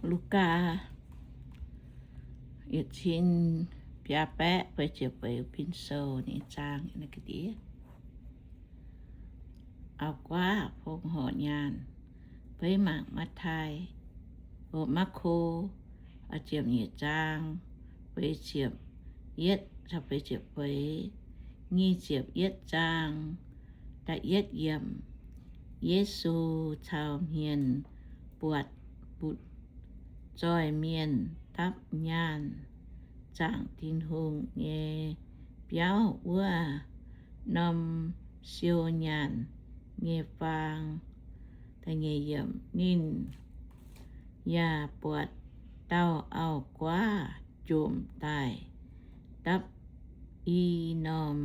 Lugaa yietc cin biaa baeqv feix ziepc feix, Bin Sou nyei zaang. Auv-guaav fongc horc nyaanh. Beiv mangc Matv^taai, o, Maako, ziepc nyeic zaang, feix ziepc yietv caux feix ziepc feix, nyic ziepc yietv zaang, da'yietv yiemc. Yesu caux hmien buatc butv-zoih mienh dapv nyaanh zaangc Tin-Hungh nyei biauv wuov norm siou nyaanh nyei faang. Ninh yaac buatc dauh auv-guaav jomc daaih dapv i norm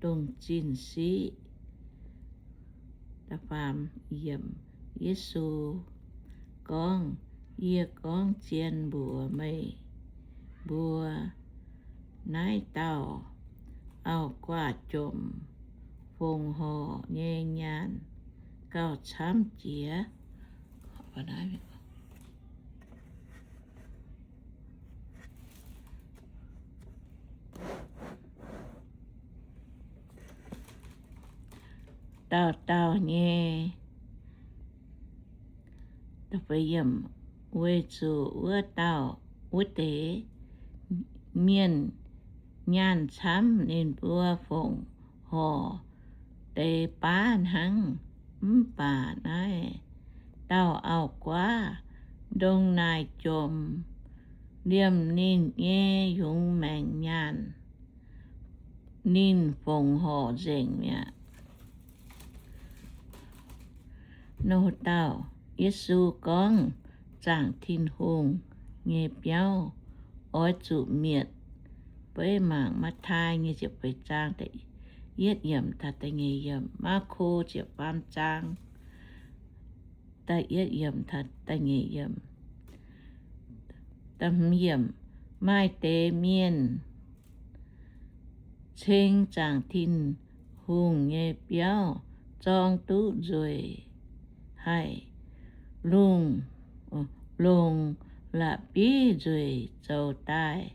dongh zinh siqv. Yesu gorngv, Yie gorngv zien mbuox meih mbuo, naaiv dauh auv-guaav jomc fongc horc nyei nyaanh gauh camv jiex. Dauh dauh nyei, weic zuqc wuov dauh, wuov deix mienh nyaanh camv, ninh mbuo fongc horc deix baav hnangv. Mv baac naaiv dauh auv-guaav ndongc naaic jomc, liemh ninh nyei yungz maengc nyaanh, ninh fongc horc nzengc mi'aqv. Nor dauh, Yesu gorngv, Zaangc Tin-Hungh nyei biauv oix zuqc mietc. Beiv mangc Matv^taai nyei ziepc feix zaang, da'yietv yiemc taux da'nyeic yiemc, Maako ziepc faam zaang, da'yietv yiemc taux da'nyeic yiemc. Maaih deix mienh ceng Zaangc Tin-Hungh nyei biauv zorng duqv nzueic haic, longc, longc la'bieiv nzueic zoux daaih,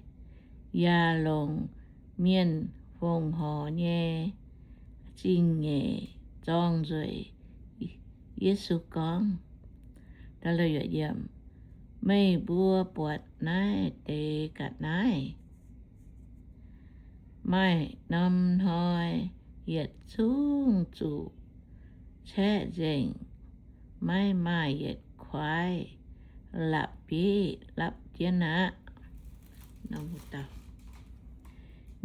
yaac longc mienh fongc horc nyei zingh nyeic zorng nzueic. Yesu gorngv, Meih mbuo buatc naaiv deix ga'naaiv. Maaih norm hnoi yietc zungv zuqc caeqv nzengc, maiv maaih yietc kuaaiv la'bieiv lapv jienv aqv.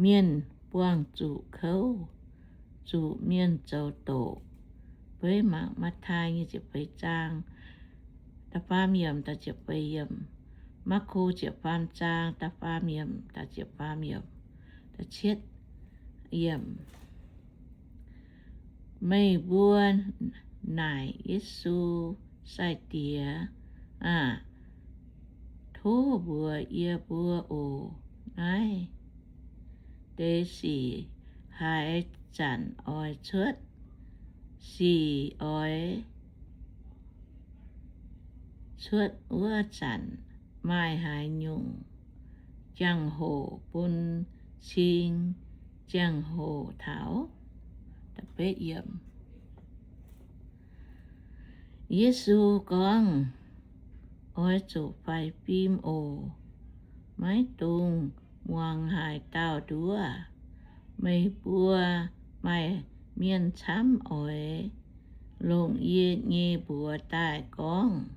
Mienh buangh zuqc kouv, zuqc mienh zoux doqc. Beiv mangc Matv^taai nyei ziepc feix zaang, da'faam yiemc taux ziepc feix yiemc, Maako ziepc faam zaang, da'faam yiemc taux ziepc faam yiemc, da'cietv yiemc. Meih mbuo naaic Yesu, Sai-Diex aah! Tov mbuox yie mbuo oc. Naaiv deix sic haaix zanc oix cuotv? Sic oix cuotv wuov zanc maaih haaix nyungc jangx-hoc bun cing jangx-hoc taux? Yesu gorngv, Oix zuqc faix fim oc. Maiv dungx muangx haaix dauh nduov. Meih mbuo maaih mienh camv oix longc yie nyei mbuox daaih gorngv,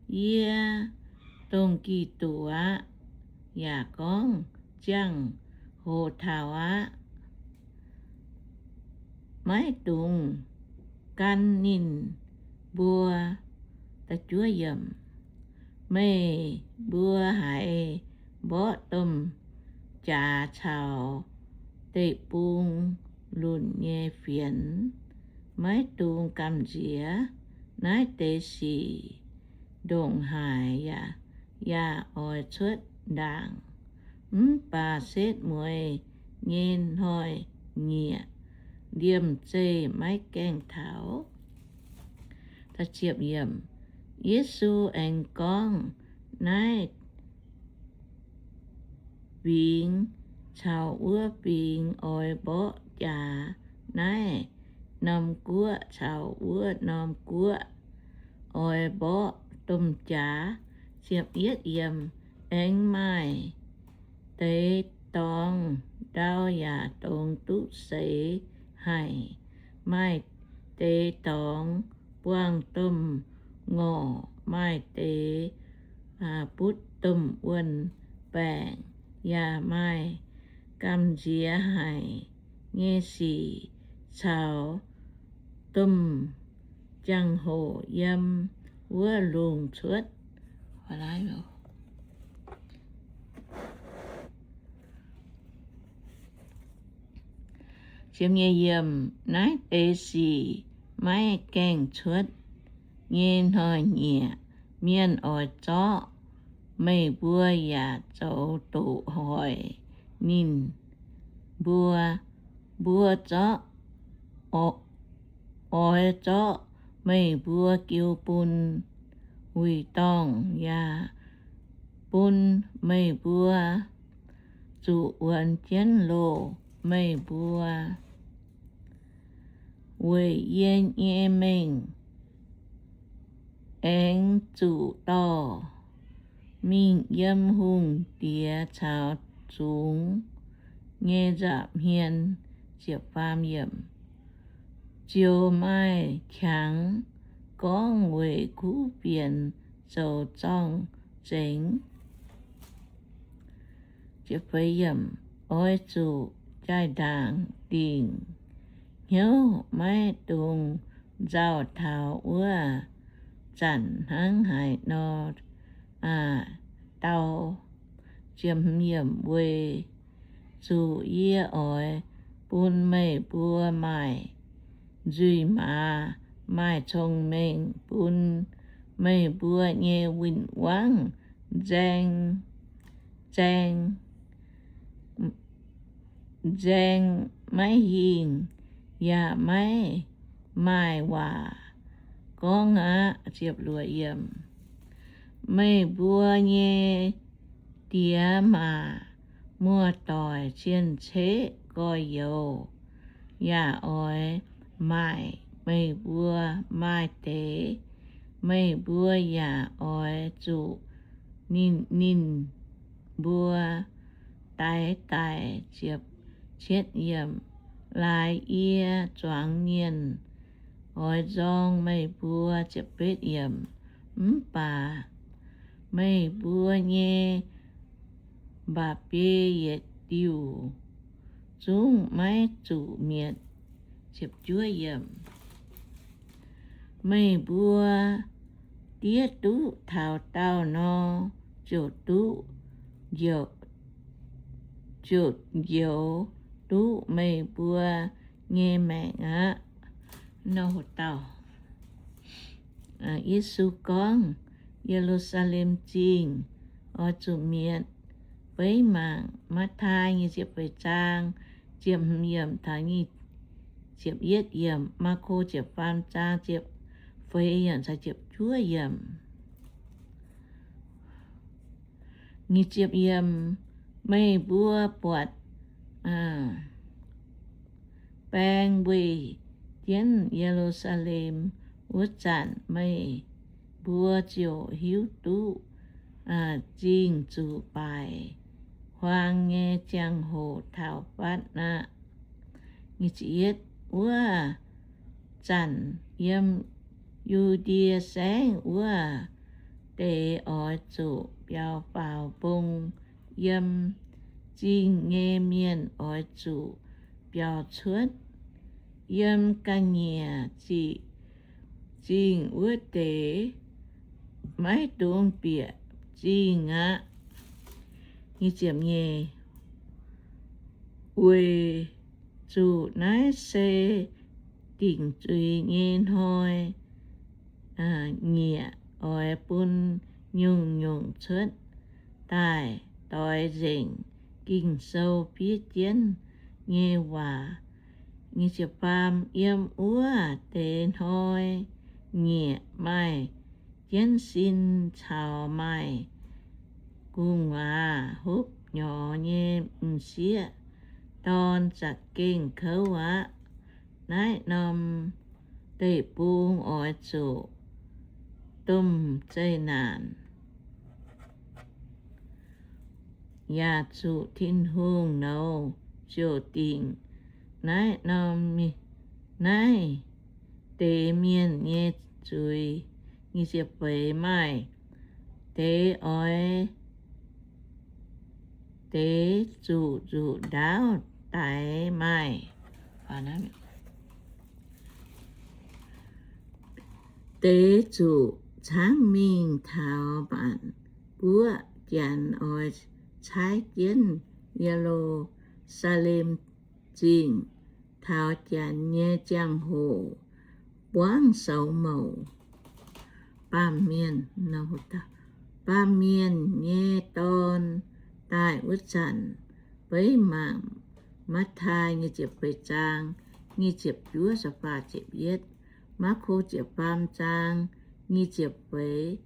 Yie dongh Giduc aqv, yaac gorngv jangx-hoc taux aqv. Maiv dungx gan ninh mbuo. Meih mbuo haiz mborqv domh jaax caux deic-bung lunc nyei fienx, maiv dungx gamh nziex. Naaiv deix sic ndongc haaix yaac oix cuotv ndaangc, mv baac setv mueiz nyei hnoi-nyieqc liemh zeih maiv gaengh taux. Yesu aengx gorngv, Naaiv fingx caux wuov fingx oix mborqv jaax. Naaiv norm guoqv caux wuov norm guoqv oix mborqv domh jaax. Aengx maaih deix dorngx ndau yaac dongz duqv seix haic. Maaih deix dorngx buangh domh ngorc, maaih deix butv domh wuon-baengc, yaac maaih gamh nziex haic nyei sic caux domh jangx-hoc yiem wuov lungh cuotv. Naaiv deix sic maiv gaengh cuotv nyei hnoi-nyieqc, mienh oix zorqv meih mbuo yaac zoux doqc hoic ninh mbuo. Mbuo zorqv, oix zorqv meih mbuo jiu bun wuic dorngh, yaac bun meih mbuo zuqc wuonx jienv loh. Meih mbuo weic yie nyei mengh aengx zuqc dorh mingh yiem hungh diex caux zungx nyei nza'hmien, ziouc maaih qangx gorngv weic kuv fienx zoux zorng-zengx. Oix zuqc jaa-ndaangc dingc hnyouv, maiv dungx nzauh taux wuov zanc hnangv haaix nor dau. Weic zuqc yie oix bun meih mbuo maaih nzuih maaz, maaih cong-mengh, bun meih mbuo nyei win-wangv nzaeng, nzaeng, nzaeng maiv hingh, yaac maiv maaih waac gorngv aqv. Meih mbuo nyei diex maac muoz-doic cien-ceqv gorx-youz yaac oix maaic meih mbuo. Maaih deix meih mbuo yaac oix zuqc ninh, ninh mbuo daix daic. Laaix yie zuangx mienh oix nzorng meih mbuo. Mv baac meih mbuo nyei mba'biei yietc diuc zungv maiv zuqc mietc. Meih mbuo diev duqv taux daauh nor, ziouc duqv, ziouc njoux duqv meih mbuo nyei maengc aqv. Yesu gorngv, Ye^lu^saa^lem Zingh oix zuqc mietc. Beiv mangc Matv^tai nyic ziepc feix zaang ziepc hmz yiemc taux nyic ziepc yietv yiemc, Maako ziepc faam zaang ziepc feix yiemc caux ziepc juov yiemc. Nyic ziepc yiemc, meih mbuo buatc baeng weih jienv Ye^lu^saa^lem wuov zanc, meih mbuo ziouc hiuv duqv zingh zuqc baaic huaang nyei ziangh hoc taux fatv aqv. Wuov zanc yiem Yu^ndie Saengv wuov deix oix zuqc biaux faaux mbong. Yiem zingh nyei mienh oix zuqc biaux cuotv. Yiem ga'nyiec ziqc zingh wuov deix maiv dungx bieqc zingh aqv. Weic zuqc naaiv se dingc zuiz nyei hnoi-nyieqc, oix bun nyungc-nyungc cuotv daaih doix nzengc Ging-Sou fiev jienv nyei waac. Yiem wuov deix hnoi-nyieqc maaih jienv sin caux maaih gu'nguaaz hopv nyorx nyei m'sieqv dorn za'gengh kouv aqv. Naaiv norm deic-bung oix zuqc domh zeqc naanc yaac zuqc Tin-Hungh nouz ziouc dingc naaiv norm, naaiv deix mienh nyei zuiz. Nyic ziepc feix. Maaih deix oix, deix zuqc nzuqc ndaauv daix maaih, deix zuqc caangv mingh taux maanc guoqv Janx oix caaiv jienv Ye^lu^saa^lem Zingh taux Janx nyei ziangh hoc buangv soux mouc. Baamh mienh, baamh mienh nyei dorn daaih wuov zanc, beiv mangc Matv^tai nyic ziepc feix zaang nyic ziepc juov caux faah ziepc yietv, Maako ziepc faam zaang nyic ziepc feix,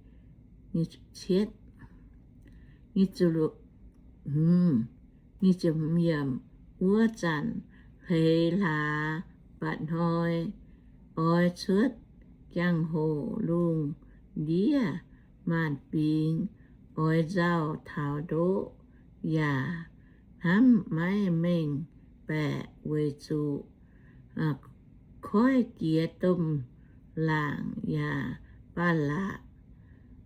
nyic ziepc cietv, nyic ziepc, nyic ziepc hmz yiemc. Wuov zanc hleix hlaax mba'hnoi oix cuotv, jangx-hoc lungh ndiev maanc fingx oix nzauh taux ndoqv yaac hnamv maiv mengh baeqc weic zuqc koiv jiex domh laangc yaac ba'laqc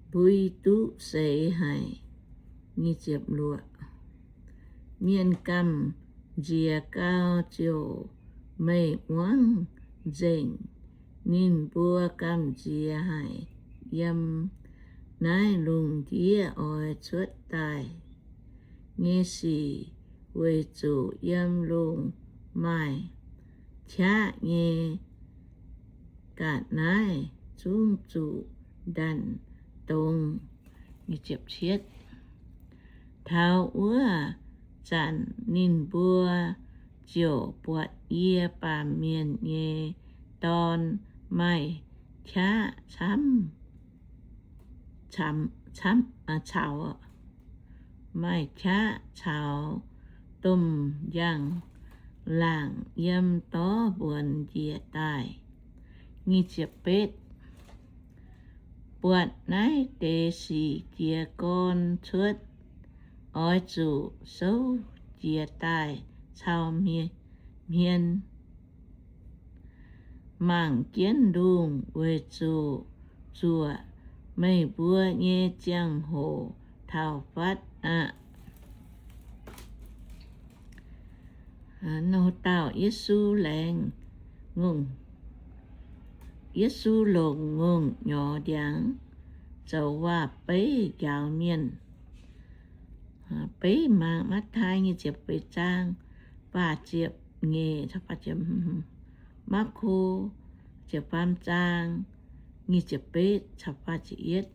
mbui duqv seix haic. Mienh gamh nziex gau ziouc meih muangv nzengc. Ninh mbuo gamh nziex haic yiem naaiv lungh ndiev oix cuotv daaih nyei sic, weic zuqc yiem lungh maaih qaqv nyei ga'naaiv zungv zuqc ndanc dongz. Taux wuov zanc ninh mbuo ziouc buatc yie, Baamh Mienh nyei Dorn, maaih qaqv camv, camv, camv, caux, maaih qaqv caux domh njang-laangc yiem dorv mbuonx njiec daaih. Buatc naaiv deix sic jiez gorn cuotv, oix zuqc souv jiez daaih cau hmien, mangc jienv lungh, weic zuqc zuoqc meih mbuo nyei ziangh hoc taux fatv aqv. Dauh Yesu laengz, Yesu longc ngongh nyorx ndiangx zoux waac-beiv njaaux mienh. Beiv mangc Matv^tai nyic ziepc feix zaang faah ziepc nyeic, Maako ziepc faam zaang nyic ziepc betv caux faah ziepc yietv,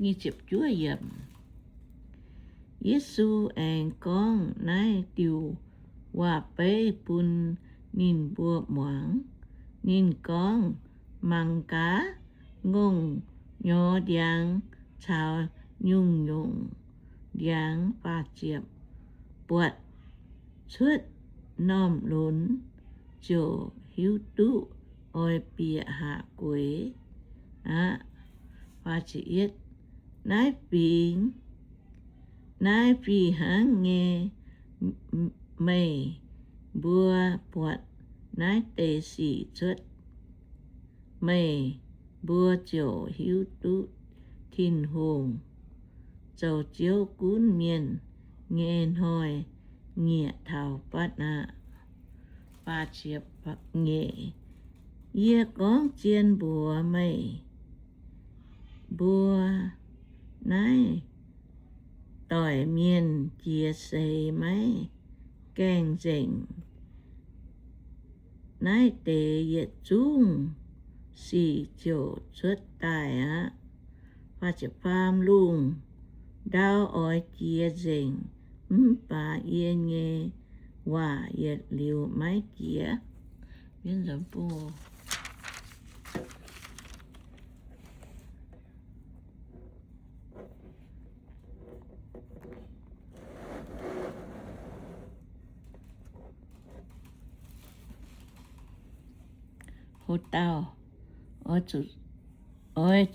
nyic ziepc juov yiemc. Yesu aengx gorngv naaiv diuh waac-beiv bun ninh mbuo muangx. Ninh gorngv, Mangc gaax, ngongh nyorx ndiangx caux nyungc-nyungc ndiangx, buatc cuotv normh lunx ziouc hiuv duqv oix bieqc haac gueix aqv. Naaiv fingx, naaiv fih hnangv nyei, meih mbuo buatc naaiv deix sic cuotv, meih mbuo ziouc hiuv duqv Tin-Hungh zoux Ziouv gunv mienh nyei hnoi-nyieqc taux fatv aqv. Yie gorngv zien mbuox meih mbuo, naaiv doic mienh jiex seix maiv gaengh nzengc, naaiv deix yietc zungv sic ziouc cuotv daaih aqv. Lungh ndau oix jiex nzengc, mv baac yie nyei waac yietc liuz maiv jiex. Ho dauh, oix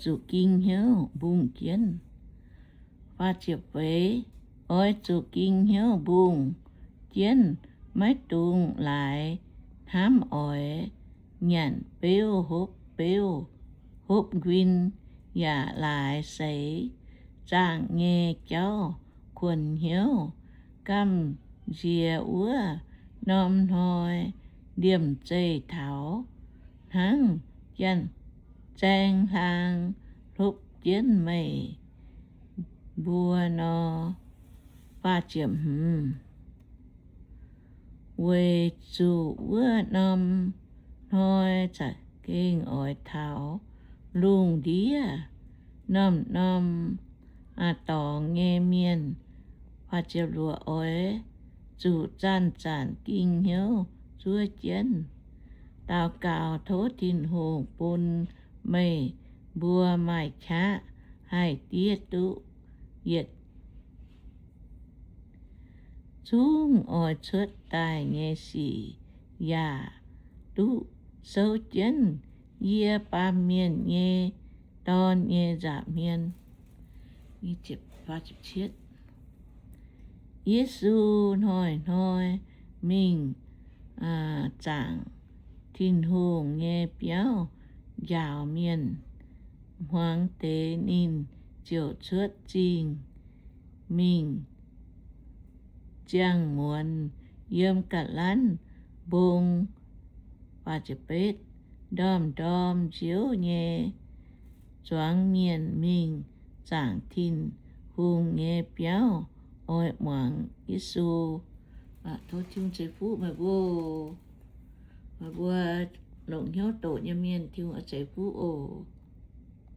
zuqc ging hnyouv mbungh jienv. Oix zuqc ging hnyouv mbungh jienv, maiv dungx laaix hnamv oix nyanc beuv hopv beuv, hopv nquin, yaac laaix seix zaangc nyei jauv kuonx hnyouv. Gamh nziex wuov norm hnoi liemh zeih taux hnangv janx-zaeng hlaang hlopv jienv meih mbuo nor. Weic zuqc wuov norm hnoi za'gengh oix taux lungh ndiev norm-norm dorngx nyei mienh. Oix zuqc zanc-zanc ging hnyouv zuov jienv daux gaux tov Tin-Hungh bun meih mbuo maaih qaqv haih diev duqv yietc zungv oix cuotv daaih nyei sic, yaac duqv souv jienv yie, Baamh Mienh nyei Dorn, nyei nza'hmien. Yesu hnoi-hnoi mingh zaangc Tin-Hungh nyei biauv njaaux mienh. Hmuangx deix ninh ziouc cuotv zingh mingh ziangh muonz yiem Ga'lanv Mbong. Ndorm-ndorm nziouv nyei zuangx mienh mingh zaangc Tin-Hungh nyei biauv oix muangx Yesu. Tov Tin-Hungh ceix fuqv meih mbuo, meih mbuo longc hnyouv doqc nyei mienh, Tin-Hungh oix ceix fuqv oc.